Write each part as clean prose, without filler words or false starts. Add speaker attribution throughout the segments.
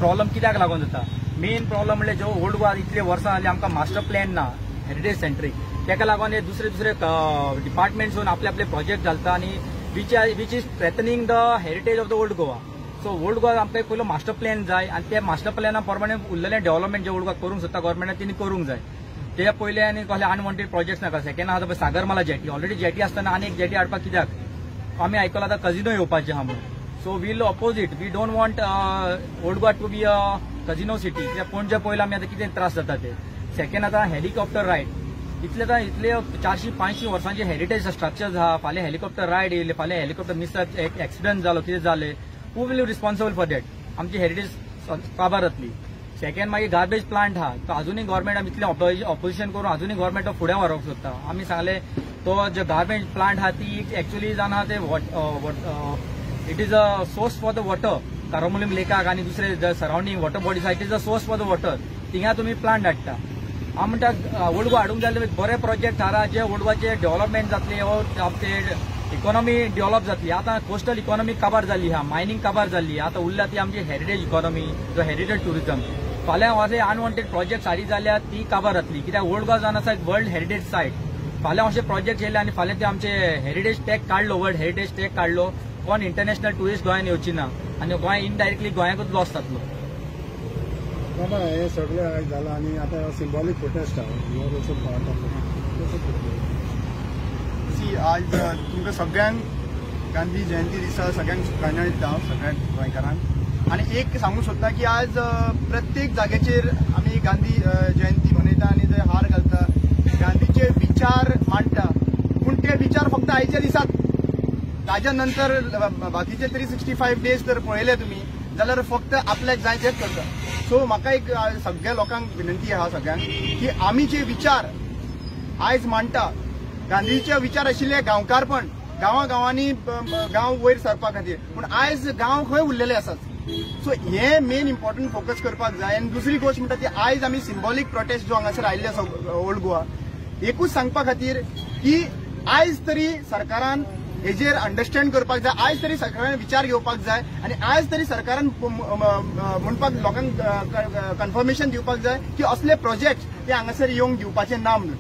Speaker 1: Problem कित्याक लागून जाता. मेन प्रॉब्लम म्हणल्यार जो ओल्ड गोवा इतले वर्सां जाली आमकां मास्टर प्लॅन ना हेरिटेज सेंट्रीक, ताका लागून हे दुसरे दुसरे डिपार्टमेंट्स येवन आपले आपले प्रोजेक्ट घालता आनी which is threatening the heritage of the old Goa. So old Goa आमकां एक पयलो मास्टर प्लॅन जाय आनी त्या मास्टर प्लॅना प्रमाणे उरलेलें डेव्हलपमेंट जे ओल्ड गोवा करूंक सोदता गव्हर्मेंटान तिणी करूंक जाय. तेच्या पयले आनी कसले अनवॉन्टेड प्रोजेक्ट्स नाका. सेकंड आहा पळय सागरमाला जेटी, ऑलरेडी जेटी आसतना आनी एक जेटी हाडपाक कित्याक? आमी आयकलां आतां कजिनो येवपाचें आहा म्हणून. So we'll oppose it. We don't want old Goa to be a casino city. कित्याक पणजे पयलें आमी आतां कितें त्रास जाता ते. सेकंड आतां हेलिकॉप्टर रायड, इतले आतां इतले 400-500 वर्सांचे हेरिटेज स्ट्रक्चर्स आहा. फाल्यां हेलिकॉप्टर रायड येयले, फाल्यां हेलिकॉप्टर मिस एक्सिडंट जालो, कितें जालें, who will be responsible for that? आमची हेरिटेज काबार जातली. सेकंड मागीर गार्बेज प्लांट आहा, तो अजुनूय गव्हर्मेंट आमी इतलें ऑपोजिशन करून अजुनूय गव्हर्मेंट तो फुडें व्हरूंक सोदता. आमी सांगलें तो जे गार्बेज प्लांट आहा ती एक्चुअली जावन आहा ते it is a source for the water. Carambolim लेकाक आनी दुसरे सरावंडींग वॉटर बॉडीज आहा, it is a source for the water. थिंगा तुमी प्लांट हाडटा. हांव म्हणटा ओल्ड गोवा हाडूंक जाय जाल्यार बरे प्रोजेक्ट थारा जे ओल्ड गोवाचे डेव्हलपमेंट जातले वो आमचे इकॉनॉमी डेव्हलप जातली. आतां कोस्टल इकॉनॉमी काबार जाल्ली आहा, मायनींग काबार जाल्ली, आतां उरल्या ती आमची हेरिटेज इकॉनॉमी, जो हेरिटेज ट्युरिजम. फाल्यां अशे अनवॉन्टेड प्रोजेक्ट हाडी जाल्यार ती काबार जातली. कित्याक ओल्ड गोवा जावन आसा एक वर्ल्ड हेरिटेज सायट. फाल्यां अशे प्रोजेक्ट येयले आनी फाल्यां ते आमचे हेरिटेज टॅग काडलो, वर्ल्ड हेरिटेज टॅग काडलो, कोण इंटरनॅशनल ट्युरिस्ट गोंयान येवची ना आनी गोंय इनडायरेक्टली गोंयाकूच लॉस जातलो.
Speaker 2: बाबा हे सगळें आयज जालां आनी आतां सिंबॉलीक प्रोटेस्ट आहा, you are also part of
Speaker 3: see. आज तुमकां सगळ्यांक गांधी जयंती दिसा सगळ्यांक शुभकामना दिता हांव सगळ्या गोंयकारांक. आनी एक सांगूंक सोदता की आज प्रत्येक जाग्याचेर आमी गांधी जयंती मनयता आनी थंय हार घालता, गांधीचे विचार मांडटा, पूण ते विचार फक्त आयच्या दिसात. ताज्या नंतर बाकीचे 365 डेज जर पळयले तुमी जाल्यार फक्त आपल्याक जाय तेच करता. सो म्हाका एक सगळ्या लोकांक विनंती आहा सगळ्यांक की आमी जे विचार आयज मांडटा, गांधीचे विचार आशिल्ले गांवकारपण, गांवागांवांनी गांव वयर सरपा खातीर, पूण आयज गांव खंय उरलेले आसात. सो हे मेन इम्पॉर्टंट फोकस करपाक जाय. आनी दुसरी गोश्ट म्हणटा ती आयज आमी सिंबॉलीक प्रोटेस्ट जो हांगासर आयिल्ले आसा ओल्ड गोवा, एकूच सांगपा खातीर की आयज तरी सरकारान हेजेर अंडरस्टँड करपाक जाय, आयज तरी सरकारान विचार घेवपाक जाय आनी आयज तरी सरकारान म्हणपाक लोकांक कन्फर्मेशन दिवपाक जाय की असले प्रोजेक्ट ते हांगासर येवंक दिवपाचे ना म्हणून.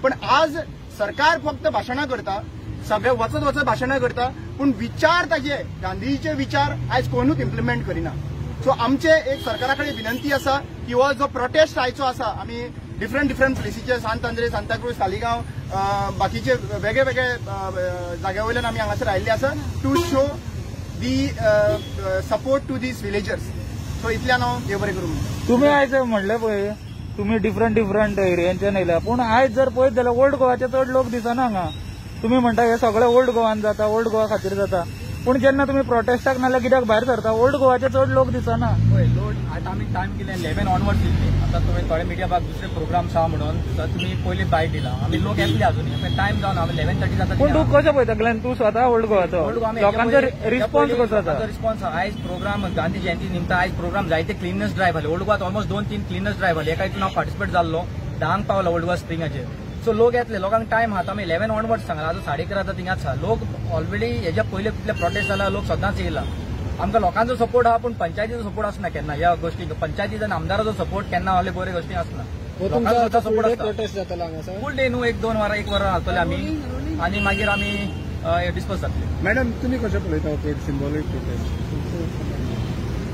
Speaker 3: पण आज सरकार फक्त भाशणां करता, सगळे वचत वचत भाशणां करता, पूण विचार ताजे गांधीजीचे विचार आयज कोणूच इम्प्लिमेंट करिना. सो आमचे एक सरकारा कडेन विनंती आसा की हो जो प्रोटेस्ट आयचो आसा, आमी डिफरंट डिफरंट प्लेसीचे, सांत आंद्रे, सांताक्रूज, सालिगांव, बाकीचे वेगळे वेगळे जाग्या वयल्यान आमी हांगासर आयिल्ले आसा to show the support to these villagers. So इतल्यान हांव देव बरें करूं.
Speaker 4: तुमी आयज म्हणलें पळय तुमी डिफरंट डिफरंट एरियांच्यान येयल्या, पूण आयज जर पळयत जाल्यार ओल्ड गोवाचे चड लोक दिसना हांगा. तुमी म्हणटा हे सगळे ओल्ड गोवान जाता, ओल्ड गोवा खातीर जाता, पूण जेन्ना तुमी प्रोटेस्टाक नाल्यार कित्याक भायर सरता ओल्ड गोवाचे चड लोक दिसना.
Speaker 1: पळय लोड आतां आमी टायम केले 11 ऑनवर्ड दिल्ले. आतां तुमी थोडे मिडिया भाग दुसरे प्रोग्राम्स आहा म्हणून तर तुमी पयलीं बायट दिला, आमी लोक येतले अजून टायम जावन आमी 11:30 जाता.
Speaker 4: पूण तूं कशें पळयता ग्लॅन, तूं स्वता ओल्ड गोवाचो, लोकांचो रिस्पॉन्स कसो जाता?
Speaker 1: रिस्पॉन्स आयज प्रोग्राम गांधी जयंती निमतान आयज प्रोग्राम जायते क्लिननेस ड्रायव्ह जाले ओल्ड गोवात, ऑलमोस्ट 2-3 क्लिननेस ड्रायव्ह जाले. एका हितून हांव पार्टिसिपेट जाल्लो, 10 पावला ओल्ड गोवा स्प्रिंगाचेर. सो लोक येतले, लोकांक टायम आहा. आमी 11 ऑनवर्ड सांगला, आतां 11:30 जाता थिंगाच आहा. लोक ऑलरेडी हेज्या पयले कितले प्रोटेस्ट जाला, लोक सदांच येयला. आमकां लोकांचो सपोर्ट आहा पूण पंचायतीचो सपोर्ट आसना केन्ना ह्या गोष्टीक. पंचायतीचो आनी आमदाराचो सपोर्ट केन्ना आहले बरे गोष्टी आसना. लोकांचो सपोर्ट आसता फूल डे न्हू, 1-2 वरां 1 वर घालतले आमी आनी मागीर आमी डिस्पस जातले.
Speaker 2: मॅडम तुमी कशें पळयता सिंबॉलीक प्रोटेस्ट?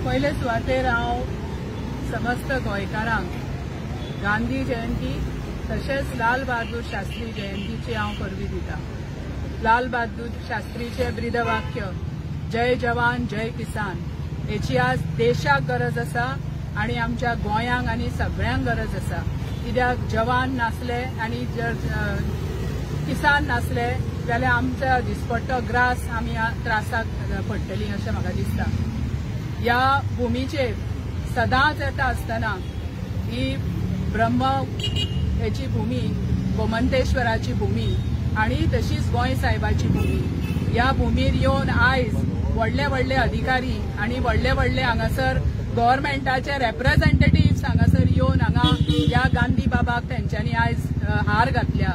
Speaker 5: पयले सुवातेर हांव समस्त गोंयकारांक गांधी जयंती तशेंच लाल बहादूर शास्त्री जयंतीची हांव परबी दिता. लाल बहादूर शास्त्रीचें ब्रीदवाक्य जय जवान जय किसान हेची आज देशाक गरज आसा आनी आमच्या गोंयांक आनी सगळ्यांक गरज आसा. कित्याक जवान नासले आनी जर किसान नासले जाल्यार आमच्या दिसपट्टो ग्रास आमी त्रासाक पडटली अशें म्हाका दिसता. ह्या भुमीचेर सदांच येता आसतना ही ब्रह्म हेची भूमी, गोमंतेश्वराची भूमी आनी तशीच गोंय साहेबाची भूमी, ह्या भूमीर येवन आयज व्हडले व्हडले अधिकारी आनी व्हडले व्हडले हांगासर गव्हर्मेंटाचे रेप्रेझेंटेटिव्स हांगासर येवन हांगा ह्या गांधी बाबाक तेंच्यांनी आयज हार घातल्या.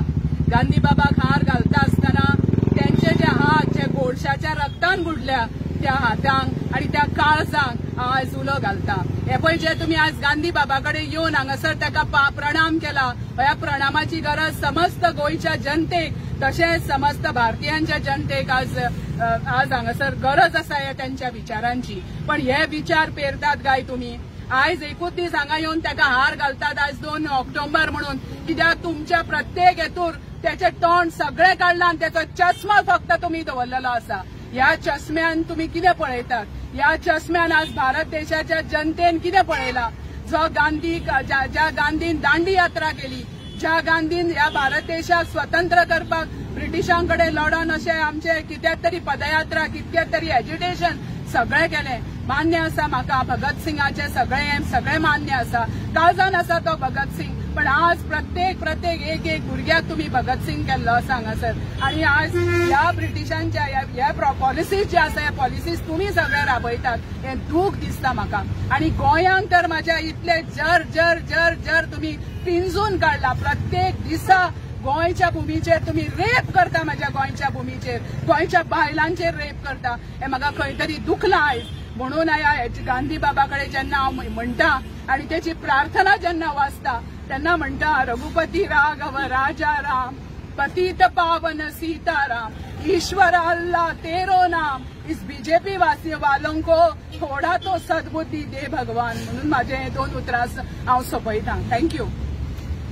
Speaker 5: गांधी बाबाक हार घालता आसतना तेंचे जे हात जे गोडशाच्या रक्तान बुडल्या त्या हातांक आनी त्या काळजांक आज उलो घालता. हे पळय जे तुमी आज गांधी बाबा कडेन येवन हांगासर ताका प्रणाम केला, ह्या प्रणामाची गरज समस्त गोंयच्या जनतेक तशेंच समस्त भारतीयांच्या जनतेक आज आज हांगासर गरज आसा ह्या त्यांच्या विचारांची. पण हे विचार पेरतात काय तुमी? आयज एकूच दीस हांगा येवन ताका हार घालतात आज 2 ऑक्टोबर म्हणून, कित्याक तुमच्या प्रत्येक हेतूर त्याचे तोंड सगळे काडला आनी त्याचो चष्मा फक्त तुमी दवरलेलो आसा. ह्या चष्म्यान तुमी कितें पळयतात? ह्या चष्म्यान आज भारत देशाच्या जनतेन कितें पळयला? जो गांधी, ज्या गांधीन दांडी यात्रा केली, ज्या गांधीन ह्या भारत देशाक स्वतंत्र करपाक ब्रिटिशां कडेन लढोन अशें आमचे कित्याक तरी पदयात्रा, कितके तरी एज्युटेशन सगळें केलें. मान्य आसा म्हाका भगत सिंगाचे सगळे सगळे मान्य आसा, काळजान आसा तो भगत सिंग, पण आज प्रत्येक प्रत्येक एक एक भुरग्याक तुमी भगत सिंग केल्लो आसा हांगासर. आनी आज ह्या ब्रिटिशांच्या ह्या पॉलिसीज ज्या आसा, ह्या पॉलिसीज तुमी सगळे राबयतात, हें दूख दिसता म्हाका. आनी गोंयांक तर म्हाज्या इतले जर जर जर जर तुमी पिंजून काडला. प्रत्येक दिसा गोंयच्या भुमीचेर तुमी रेप करता, म्हाज्या गोंयच्या भुमीचेर, गोंयच्या बायलांचेर रेप करता, हें म्हाका खंय तरी दुखलां आयज. म्हणून ह्या गांधी बाबा कडेन जेन्ना हांव म्हणटा आनी तेची प्रार्थना जेन्ना वाचता तेन्ना म्हणटा, रघुपती राघव राजा राम, पतित पावन सीताराम, ईश्वर अल्लाह तेरो नाम, इस बीजेपी वासी वालों को थोडा तो सद्बुद्धी दे भगवान. म्हणून माझे हे 2 उतरां हांव सोंपयता. Thank you.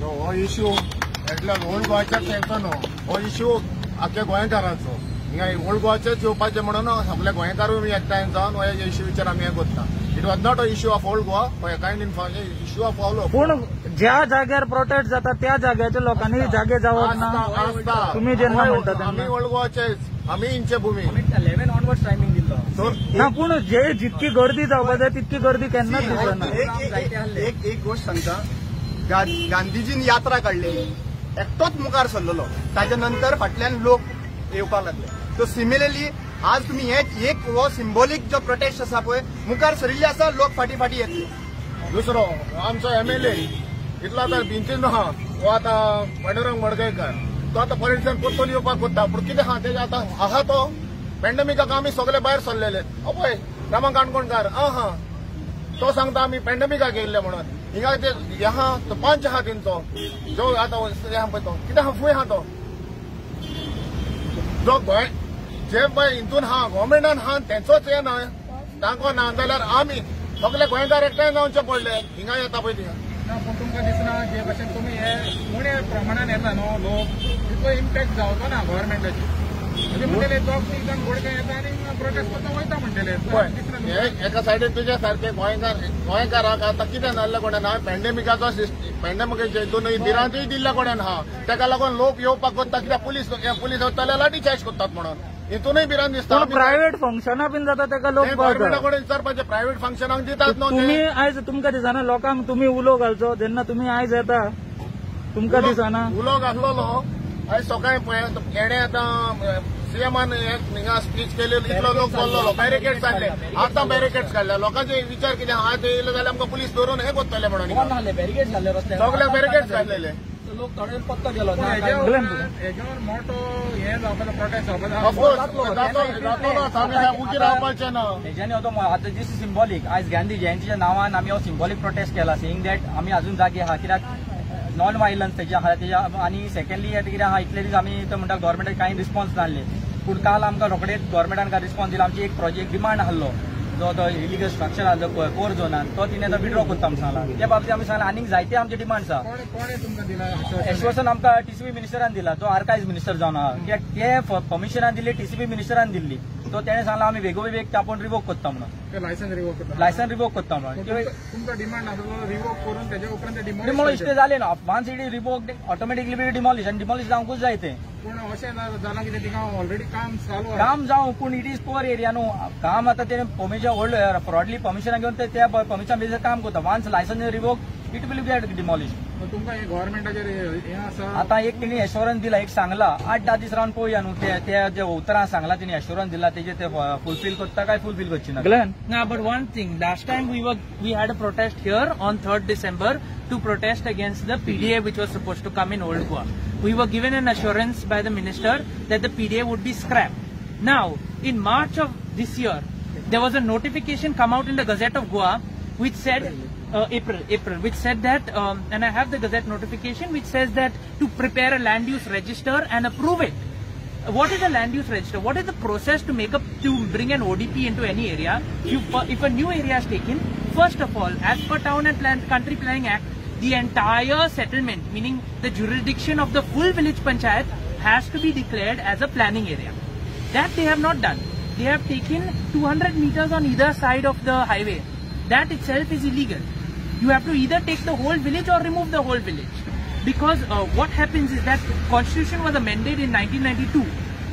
Speaker 2: हो इश्यू एकल्यार ओल्ड गोवाच्याच येवचो न्हू, हो इश्यू आख्या गोंयकारांचो. हिंगा ओल्ड गोवाचेच येवपाचें म्हणून सगळे गोंयकारूय एकठांय जावन हो इश्यूचेर आमी हें करता. It was not a issue of old Goa, kind issue of all.
Speaker 4: पूण ज्या जाग्यार प्रोटेस्ट जाता त्या जाग्याच्या लोकांनी जागे जावप ना. तुमी जेन्ना म्हणटा
Speaker 2: आमी ओल्ड गोवाचेच, आमी इंचे भूमी
Speaker 1: 11 ऑनवर्ड टायमिंग दिल्लो
Speaker 4: ना, पूण जे जितकी गर्दी जावपाक जाय तितकी गर्दी केन्नाच दिसना.
Speaker 3: एक गोष्ट सांगता, गांधीजीन यात्रा काडलेली, एकटोच मुखार सरलेलो, ताच्या नंतर फाटल्यान लोक येवपाक लागले. सो सिमिलरली आज तुमी हे एक हो सिम्बॉलिक जो प्रोटेस्ट आसा पळय, मुखार सरिल्ले आसा, लोक फाटी फाटी येतले.
Speaker 2: दुसरो आमचो एमएलए इतलो आतां भिंतीन आहा, हो आतां पांडुरंग मडगांवकार, तो आतां परेडच्यान परतून येवपाक कोत्ता, पूण कितें आहा तेजें आतां आहा तो पॅन्डेमिकाक आमी सगळे भायर सरलेले. पळय रमा काणकोणकार आहा, तो सांगता आमी पॅन्डेमिकाक येयल्ले म्हणून. हिंगा ते हे आहा तो पंच आहा तेंचो जो आतां हे आहा पळय तो कितें आहा फूंय आहा तो जो गोंय जे पळय हितून आहा गव्हर्मेंटान आहा तेंचोच हे ना तांकां ना जाल्यार आमी सगळे गोंयकार एकठांय जावचे पडले. हिंगा येता पळय थिंगा
Speaker 6: ना, पूण तुमकां दिसना जे भशेन तुमी हे उणे प्रमाणान येता न्हू लोक, तितलो इम्पॅक्ट जावचो ना गव्हर्मेंटाचेर. म्हणजे म्हणटले दोग तीग जाण गोडके येता आनी प्रोटेस्ट करता वयता म्हणटले.
Speaker 2: एका सायडीन तुज्या सारके गोंयकार गोंयकाराक आतां कितें जाल्लें कोणें ना, पॅन्डेमिकाचो पॅन्डेमिकाचे हितून भिरांतूय दिल्ल्या कोणें आहा, तेका लागून लोक येवपाक कोत्ता कित्याक पुलीस पुलीस वताले लाठी चार्ज करतात म्हणून हितूनय भिरांत दिसता.
Speaker 4: प्रायव्हेट फंक्शनां बीन जाता तेका लोक
Speaker 2: गव्हर्मेंटा कडेन विचारपाचें, प्रायव्हेट फंक्शनाक दितात न्हू.
Speaker 4: तुमी आयज तुमकां दिसना लोकांक तुमी उलो घालचो जेन्ना तुमी आयज येता तुमकां दिसना?
Speaker 2: उलो घातलेलो आयज सकाळीं पळय येणे आतां सीएमान हिंगा स्पीच केली, इतलो लोक बोल्लोलो, बॅरिकेड्स काडले, आतां बॅरिकेड्स काडले. लोकांचे विचार कितें आहा, ते येयले जाल्यार आमकां पुलीस धरून हे कोत्तले म्हणून
Speaker 1: बॅरिकेड्स घातले,
Speaker 2: सगळे बॅरिकेड्स घातलेले.
Speaker 1: लोक थोडे पत्तो गेलो
Speaker 6: हेच्यावर मोठो हे जावपाचो प्रोटेस्ट जावपाचो
Speaker 2: उगी रावपाचें ना.
Speaker 1: हेज्यानी तो आतां दीस सिम्बॉलीक आयज गांधी जयंतीच्या नांवान आमी हो सिम्बॉलीक प्रोटेस्ट केला, सेईंग that आमी अजून जागे आहा, कित्याक नॉन वायलन्स तेज्या आहा तेज्या. आनी सेकंडली आतां कितें आहा, इतले दीस आमी तो म्हणटा गव्हर्मेंटाक कांय रिस्पॉन्स नासले, पूण काल आमकां रोखडेच गव्हर्मेंटान कांय रिस्पॉन्स दिलो. आमची एक प्रोजेक्ट डिमांड आहलो जो तो इलिगल स्ट्रक्चर आहलो कोर झोनान, तो तिणें आतां विड्रॉ करता म्हूण सांगला. त्या बाबतीत आमी सांगला आनीक जायते आमचे डिमांड्स आहा. एश्वासन आमकां टीसीबी मिनिस्टरान दिला, तो आर्कायज मिनिस्टर जावन आहा, कित्याक ते परमिशनान दिल्ली टीसीबी मिनिस्टरान दिल्ली, तो तेणें सांगला आमी वेगोवेग आपूण रिवोक करता म्हणून, लायसन्स रिवोक करता म्हणून.
Speaker 6: तुमचो डिमांड आसलो रिवोक करून तेजे उपरांत
Speaker 1: डिमॉलिश ते जालें ना. Once it is revoked automatically be demolish, आनी डिमॉलिश जावंकूच जाय तें.
Speaker 6: पूण अशें जालां कितें थिंगा ऑलरेडी काम चालू आसा,
Speaker 1: काम जावं, पूण it is poor area न्हू. काम आतां तेणें परमिशन ओल्ड फ्रॉडली परमिशनां घेवन ते त्या परमिशन बेजीर काम करता. Once licence revoke it will get demolish.
Speaker 6: तुमकां हे गव्हर्मेंटाचेर हें आसा
Speaker 1: आतां एक तेणी एश्योरन्स दिला, एक सांगला 8-10 दीस रावन पळोवया न्हू, ते जे उतरां सांगला तेणी एश्योरन्स दिला तेजे ते फुलफील करता काय फुलफील करची ना.
Speaker 7: ना, but one thing, last time we had a protest here on 3rd December to protest against the PDA which was supposed to come in Old Goa. We were given an assurance by the minister that the PDA would be scrapped. Now, in March of this year, There was a notification come out in the Gazette of Goa which said, April, which said that, and I have the Gazette notification which says that to prepare a land use register and approve it. What is a land use register? What is the process to make up, to bring an ODP into any area? If a new area is taken, first of all, as per Town and Country Planning Act, the entire settlement, meaning the jurisdiction of the full village panchayat, has to be declared as a planning area. That they have not done. They have taken 200 meters on either side of the highway. That itself is illegal. You have to either take the whole village or remove the whole village. Because what happens is that Constitution was amended in 1992,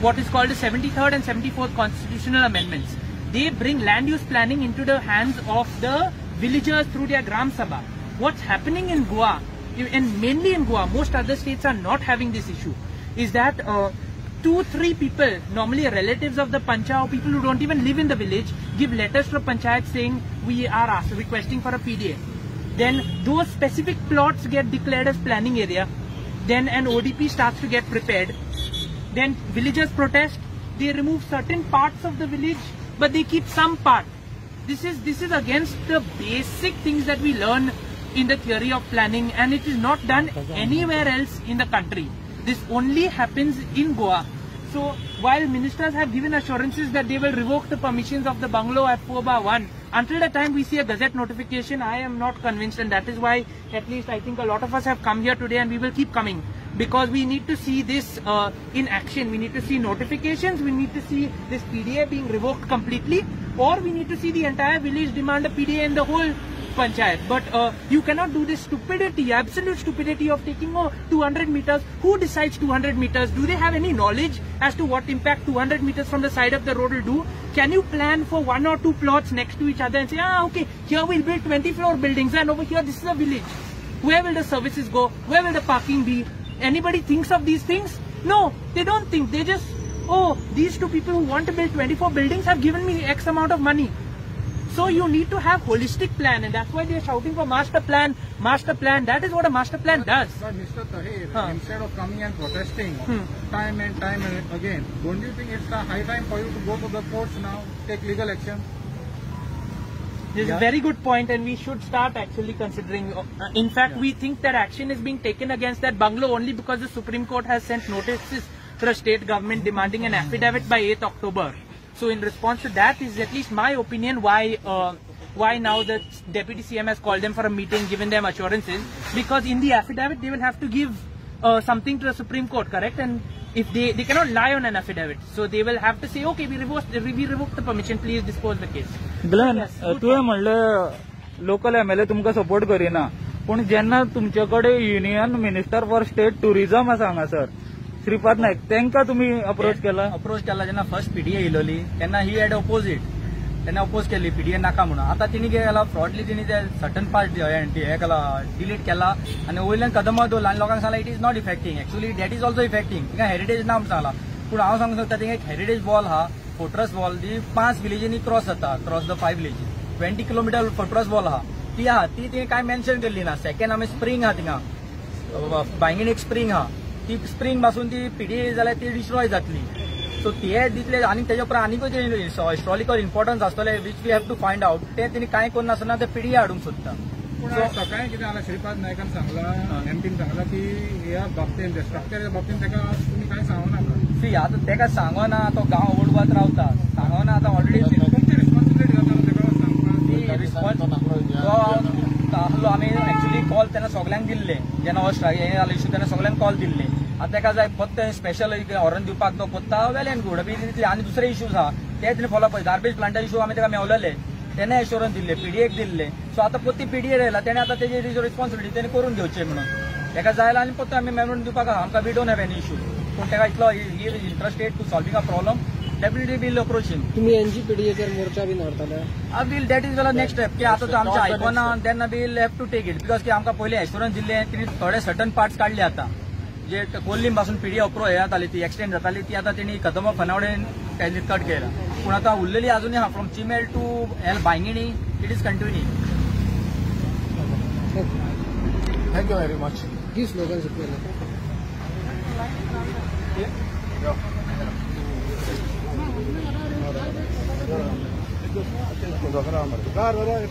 Speaker 7: what is called the 73rd and 74th Constitutional Amendments. They bring land use planning into the hands of the villagers through their Gram Sabha. What's happening in Goa, and mainly in Goa, most other states are not having this issue, is that 2-3 people, normally relatives of the pancha or people who don't even live in the village, give letters to the panchayat saying we are requesting for a PDA. Then those specific plots get declared as planning area. Then an ODP starts to get prepared. Then villagers protest. They remove certain parts of the village, but they keep some part. This is against the basic things that we learn in the theory of planning, and it is not done anywhere else in the country. This only happens in Goa. So while ministers have given assurances that they will revoke the permissions of the bungalow at 4/1, until the time we see a gazette notification, I am not convinced, and that is why at least I think a lot of us have come here today, and we will keep coming, because we need to see this in action. We need to see notifications, we need to see this PDA being revoked completely, or we need to see the entire village demand a PDA in the whole panchayat. But you cannot do this stupidity, absolute stupidity of taking 200 meters. Who decides 200 meters? Do they have any knowledge as to what impact 200 meters from the side of the road will do? Can you plan for 1 or 2 plots next to each other and say, okay, here we'll build 20-floor buildings and over here this is a village. Where will the services go? Where will the parking be? Anybody thinks of these things? No, they don't think. They just, oh, these two people who want to build 24 buildings have given me X amount of money. So you need to have holistic plan, and that's why they are shouting for master plan, master plan. That is what a master plan does.
Speaker 6: But Mr. Tahir, instead of coming and protesting time and time again, don't you think it's the high time for you to go to the courts now, take legal action?
Speaker 7: This is a very good point, and we should start actually considering. In fact, we think that action is being taken against that bungalow only because the Supreme Court has sent notices to the state government demanding an affidavit by 8th October. So in response to that is at least my opinion why now the Deputy CM has called them for a meeting, given them assurances, because in the affidavit they will have to give something to the Supreme Court, correct? And if they cannot lie on an affidavit, so they will have to say, okay, we revoke the permission, please dispose the case.
Speaker 4: Glenn, तुवें म्हणलें local MLA तुमकां support करिना, पूण जेन्ना तुमचे कडेन union minister for state tourism आसा हांगासर श्रीपाद नायक, तांकां तुमी अप्रोच केला?
Speaker 1: अप्रोच केला जेन्ना फर्स्ट पीडीए येयलोली तेन्ना he had opposite, तेन्ना अपोज केल्ली पीडीए नाका म्हणून. आतां तिणी कितें केला, फ्रॉडली तिणी ते सर्टन पार्ट हे केला, डिलीट केला आनी वयल्यान कदमा दवरला आनी लोकांक सांगला it is not effecting. Actually that is also effecting. थिंगा हेरिटेज ना म्हूण सांगला, पूण हांव सांगूंक सोदता थिंगा एक हेरिटेज वॉल आहा, फोर्ट्रस वॉल, ती 5 विलेजींनी क्रॉस जाता, cross the 5 विलेजी, 20 kilometre fortress wall आहा, ती आहा, ती तिणें कांय मेन्शन केल्ली ना. सेकंड आमी स्प्रींग आहा थिंगा, बांयगीण एक स्प्रींग आहा, ती स्प्रींग पासून ती पीडीए जाल्यार ती डिस्ट्रॉय जातली. सो ते दितले आनी तेच्या उपरांत आनीकूय हिस्टॉरिकल इम्पॉर्टन्स आसतले which we have to find out. ते तिणी कांय करनासतना ते पीडीए हाडूंक सोदता.
Speaker 6: पूण सकाळी कितें जालां, श्रीपाद नायकान सांगला, एमपीन सांगला की ह्या बाबतीन, स्ट्रक्चराच्या बाबतीन ताका तुमी कांय सांगू नाका.
Speaker 1: सी आतां ताका सांगना, तो गांव ओल्ड गोवात रावता, सांगना आतां ऑलरेडी
Speaker 6: तुमची रिस्पॉन्सिबिलिटी जाता ताका सांगपाक.
Speaker 1: आहलो आमी एक्चुअली कॉल तेन्ना सगल्यांक दिल्ले, जेन्ना हो स्ट्रायक हें जालो इशू तेन्ना सगल्यांक कॉल दिल्ले. आतां ताका जाय फक्त स्पेशल हॉर्न दिवपाक तो कोत्ता, वेल एंड गूड. तितले आनी दुसरे इश्यूज आहा ते तिणें follow up. Garbage Plantae issue आमी ताका मेवलेले, तेणें एश्योरन्स दिल्ले, पीडीएक दिल्ले. सो आतां परती पीडीए येयला, तेणें आतां तेजी रिस्पॉन्सिबिलिटी तेणें करून घेवचें म्हणून ताका जाय आनी परतून आमी मेमोरंडम दिवपाक आहा. आमकां we don't have any issue, पूण ताका इतलो he is interested to solving a problem, definitely we'll approach him.
Speaker 8: तुम्ही एनजीपीडीएचेर मोर्चा बी मारताले?
Speaker 1: We'll, that is the next step. की आतां तो आमच्या आयकना, then we'll have to take it, because की आमकां पयलीं एश्योरन्स दिल्ले, तिणी थोडे सर्टन पार्ट्स काडले. आतां जे कोल्लीम पासून पीडीए अप्रूव हे जाताली, ती एक्सटेंड जाताली, ती आतां तेणी कदंबा फनावडेन कट केला. पूण आतां उरलेली अजूनय आहा from Chimel to L Bainguinim, it is continuing.
Speaker 2: Thank you very much.
Speaker 8: He slogan
Speaker 9: अशें.